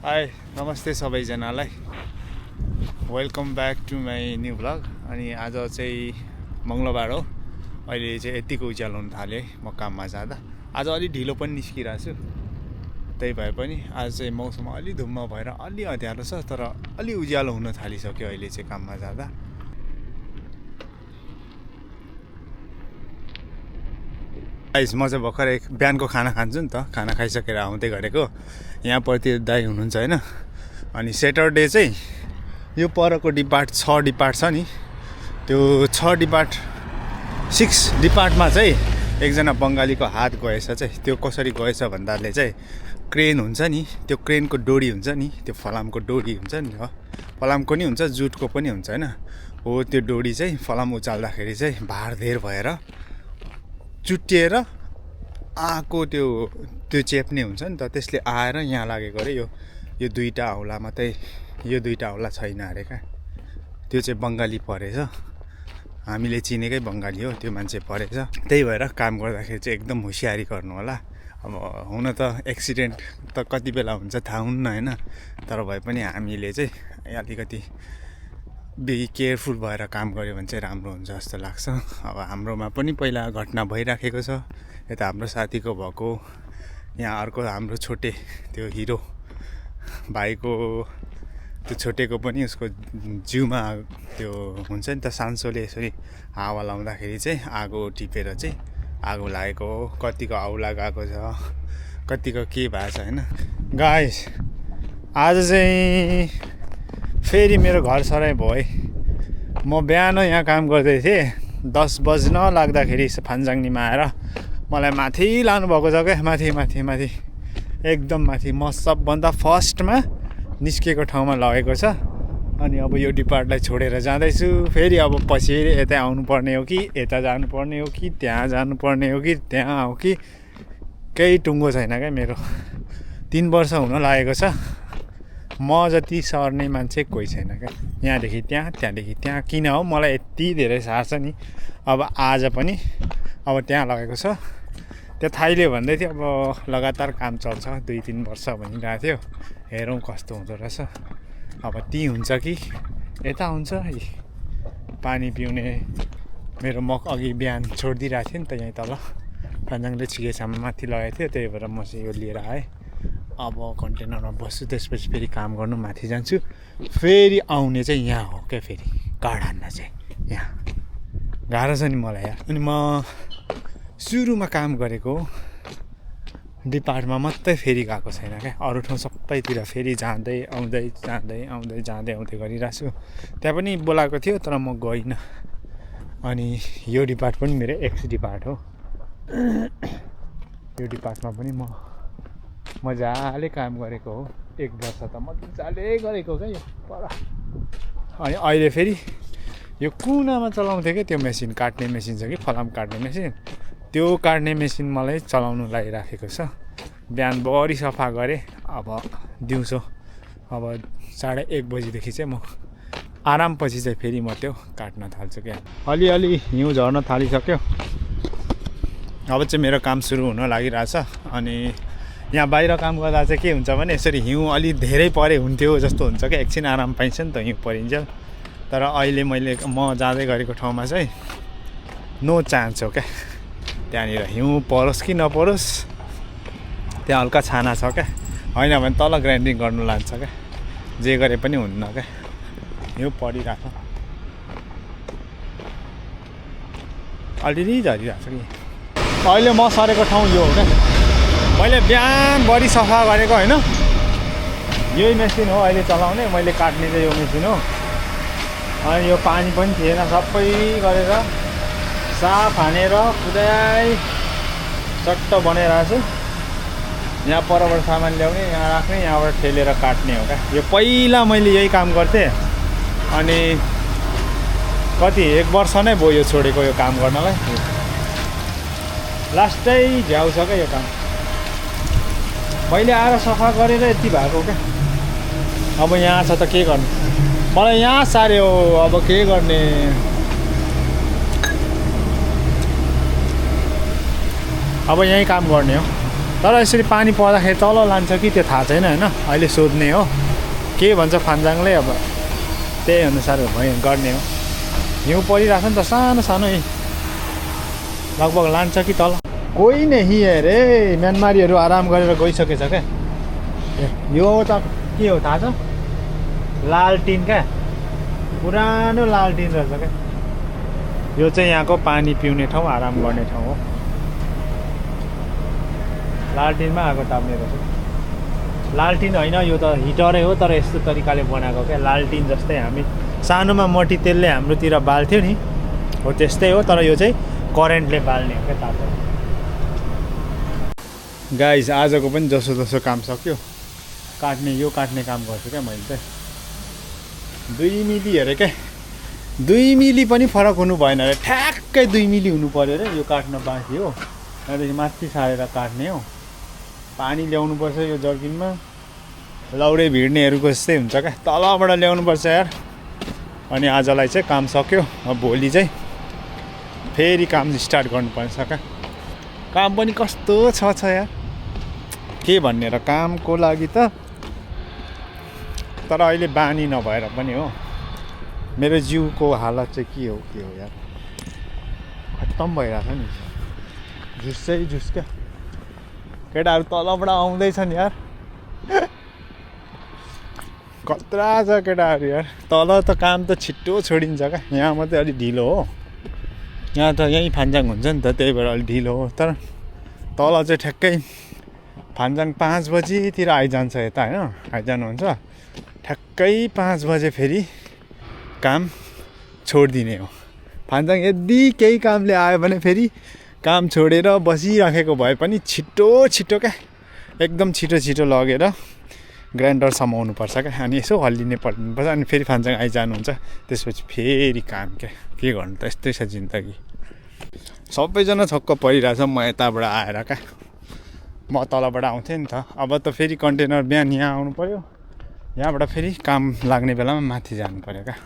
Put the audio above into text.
High नमस्ते सबैजनालाई welcome back to my new vlog. अनि आज चाहिँ मङ्गलबार हो। अहिले चाहिँ यतिको उज्यालो हुन थाल्यो है म काममा जाँदा। आज अलि ढिलो पनि निस्किरहेको छु, त्यही भए पनि आज चाहिँ मौसम अलि धुम्म भएर अलि अँध्यारो छ, तर अलि उज्यालो हुन थालिसक्यो अहिले चाहिँ काममा जाँदा। म चाहिँ भर्खर बिहानको खाना खान्छु नि त, खाना खाइसकेर आउँदै गरेको। यहाँप्रति दाइ हुनुहुन्छ होइन। अनि स्याटरडे चाहिँ यो परको डिपार्ट 6 डिपार्ट छ नि, त्यो 6 डिपार्ट 6 डिपार्टमा चाहिँ एकजना बङ्गालीको हात गएछ चाहिँ। त्यो कसरी गएछ भन्दाले चाहिँ क्रेन हुन्छ नि, त्यो क्रेनको डोरी हुन्छ नि, त्यो फलामको डोरी हुन्छ नि, फलामको नि हुन्छ जुटको पनि हुन्छ होइन। हो त्यो डोरी चाहिँ फलाम उचाल्दाखेरि चाहिँ भार धेर भएर चुट्टिएर आएको त्यो चेप्ने हुन्छ नि त, त्यसले आएर यहाँ लागेको अरे। यो दुईवटा औँला मात्रै, यो दुईवटा औँला छैन अरे क्या। त्यो चाहिँ बङ्गाली परेछ, हामीले चिनेकै बङ्गाली हो त्यो मान्छे परेछ। त्यही भएर काम गर्दाखेरि चाहिँ एकदम होसियारी गर्नु होला। अब हुन त एक्सिडेन्ट त कति बेला हुन्छ थाहा हुन्न होइन, तर भए पनि हामीले चाहिँ अलिकति केयरफुल भएर काम गऱ्यो भने चाहिँ राम्रो हुन्छ जस्तो लाग्छ। अब हाम्रोमा पनि पहिला घटना भइराखेको छ। यता हाम्रो साथीको भएको, यहाँ अर्को हाम्रो छोटे त्यो हिरो भाइको त्यो छोटेको पनि उसको जिउमा त्यो हुन्छ नि त सान्सोले यसरी हावा लाउँदाखेरि चाहिँ आगो टिपेर चाहिँ आगो लागेको हो। कतिको औला गएको छ, कतिको के भएको छ होइन। गाइस आज चाहिँ फेरि मेरो घर सराई भयो है। म बिहान यहाँ काम गर्दै थिएँ, 10 बज्न लाग्दाखेरि फान्जाङनीमा आएर मलाई माथि लानुभएको छ क्या, माथि माथि माथि एकदम माथि। म सबभन्दा फर्स्टमा निस्केको ठाउँमा लगेको छ। अनि अब यो डिपार्टलाई छोडेर जाँदैछु। फेरि अब पछि यता आउनुपर्ने हो कि यता जानुपर्ने हो कि त्यहाँ जानुपर्ने हो कि त्यहाँ हो कि केही टुङ्गो छैन क्या मेरो। 3 वर्ष हुन लागेको छ, म जति सर्ने मान्छे कोही छैन क्या। यहाँदेखि त्यहाँ, त्यहाँदेखि त्यहाँ किन हो मलाई यति धेरै सार्छ नि। अब आज पनि अब त्यहाँ लगेको छ। त्यो थाइले भन्दै थियो अब लगातार काम चल्छ 2-3 वर्ष भनिरहेको थियो। हेरौँ कस्तो हुँदो रहेछ। अब ती हुन्छ कि यता हुन्छ। पानी पिउने मेरो मग अघि बिहान छोडिदिइरहेको थियो नि त यहीँ तल, फान्जाङले छिकेछामा माथि लगाएको थियो, त्यही भएर म चाहिँ यो लिएर आएँ। अब कन्टेनरमा बस्छु, त्यसपछि फेरि काम गर्नु माथि जान्छु। फेरि आउने चाहिँ यहाँ हो क्या, फेरि कार्ड हान्न चाहिँ यहाँ गाह्रो छ नि मलाई यार। अनि म सुरुमा काम गरेको डिपार्टमा मात्रै फेरि गएको छैन क्या, अरू ठाउँ सबैतिर फेरि जाँदै आउँदै गरिरहेको छु। त्यहाँ पनि बोलाएको थियो तर म गइनँ। अनि यो डिपार्ट पनि मेरो एक्स डिपार्ट हो। यो डिपार्टमा पनि म मजाले काम गरेको हो। 1 वर्ष त मजाले गरेको क्या यो पर। अनि अहिले फेरि यो कुनामा चलाउँथेँ क्या, त्यो मेसिन काट्ने मेसिन छ कि फलाम काट्ने मेसिन, त्यो काट्ने मेसिन मलाई चलाउनु लागिराखेको छ। बिहानभरि सफा गरेँ। अब दिउँसो अब 1:30 बजीदेखि चाहिँ म आरामपछि चाहिँ फेरि म त्यो काट्न थाल्छु क्या। अलिअलि हिउँ झर्न थालिसक्यो। अब चाहिँ मेरो काम सुरु हुन लागिरहेछ। अनि यहाँ बाहिर काम गर्दा चाहिँ के हुन्छ भने यसरी हिउँ अलि धेरै परे हुन्थ्यो जस्तो हुन्छ क्या, एकछिन आराम पाइन्छ नि त हिउँ परिन्छ। तर अहिले म जाँदै गरेको ठाउँमा चाहिँ नो चान्स हो क्या। त्यहाँनिर हिउँ परोस् कि नपरोस्, त्यहाँ हल्का छाना छ क्या। होइन भने तल ग्राइन्डिङ गर्नु लान्छ क्या, जे गरे पनि हुन्न क्या, हिउँ परिरहेको। अलिअलि झरिरहेको छ कि। अहिले म सरेको ठाउँ यो हो क्या। मैले बिहानभरि सफा गरेको होइन, यही मेसिन हो अहिले चलाउने। मैले काट्ने चाहिँ यो मेसिन हो। अनि यो पानी पनि थिएन, सबै गरेर साफ हानेर पुरै चट्ट बनाइरहेको छु। यहाँ परबाट सामान ल्याउने, यहाँ राख्ने, यहाँबाट ठेलेर काट्ने हो क्या। यो पहिला मैले यही काम गर्थेँ। अनि कति 1 वर्ष नै भयो यो छोडेको यो काम गर्नलाई। लास्टै झ्याउ छ क्या यो काम। मैले आएर सफा गरेर यति भएको क्या। अब यहाँ छ त के गर्नु, मलाई यहाँ सार्यो। अब के गर्ने, अब यहीँ काम गर्ने हो। तर यसरी पानी पर्दाखेरि तल लान्छ कि त्यो थाहा छैन होइन अहिले सोध्ने हो के भन्छ फान्जाङले अब त्यही अनुसार गर्ने हो हिउँ परिरहेछ नि त सानो सानो लगभग लान्छ कि तल कोही नै अरे म्यानमारीहरू आराम गरेर गइसकेछ क्या यो त के हो थाहा छ लालटिन क्या पुरानो लालटिन रहेछ क्या यो चाहिँ यहाँको पानी पिउने ठाउँ आराम गर्ने ठाउँ हो लालटिनमा आगो ताप्ने रहेछ लालटिन होइन यो त हिटरै हो तर यस्तो तरिकाले बनाएको क्या लालटिन जस्तै हामी सानोमा मट्टी तेलले हाम्रोतिर बाल्थ्यो नि हो त्यस्तै हो तर यो चाहिँ करेन्टले बाल्ने हो क्या तातो गाइस आजको पनि जसो काम सक्यो यो काट्ने काम गर्छु क्या मैले चाहिँ 2 मिली अरे क्या 2 मिली पनि फरक हुनु भएन अरे ठ्याक्कै 2 मिली हुनु पर्यो अरे यो काट्न बाँकी हो त्यहाँदेखि माथि सारेर काट्ने हो पानी ल्याउनुपर्छ यो जर्किनमा लौडे भिड्नेहरूको जस्तै हुन्छ क्या तलबाट ल्याउनुपर्छ यार अनि आजलाई चाहिँ काम सक्यो अब भोलि चाहिँ फेरि काम स्टार्ट गर्नुपर्छ क्या काम पनि कस्तो छ यार के भन्ने र कामको लागि त तर अहिले बानी नभएर पनि हो मेरो जिउको हालत चाहिँ के हो यार खत्तम भइरहेछ नि झुस क्या केटाहरू तलबाट आउँदैछन् यार कत्रा छ केटाहरू यार तल त काम त छिट्टो छोडिन्छ क्या यहाँ मात्रै अलिक ढिलो हो यहाँ त यहीँ फान्जाङ हुन्छ नि त त्यही भएर अलिक ढिलो हो तर तल चाहिँ ठ्याक्कै फान्जाङ 5 बजीतिर आइजान्छ यता होइन आइजानुहुन्छ ठ्याक्कै 5 बजे फेरि काम छोडिदिने हो फान्जाङ यदि केही कामले आयो भने फेरि काम छोडेर बसिराखेको भए पनि छिटो क्या एकदम छिटो लगेर ग्राइन्डर समाउनुपर्छ क्या अनि यसो हल्लिने पर्छ अनि फेरि फान्जाङ आइजानुहुन्छ त्यसपछि फेरि काम क्या के गर्नु त यस्तै छ जिन्दगी सबैजना छक्क परिरहेछ म यताबाट आएर क्या म तलबाट आउँथेँ नि त अब त फेरि कन्टेनर बिहान यहाँ आउनु पऱ्यो यहाँबाट फेरि काम लाग्ने बेलामा माथि जानु पऱ्यो क्या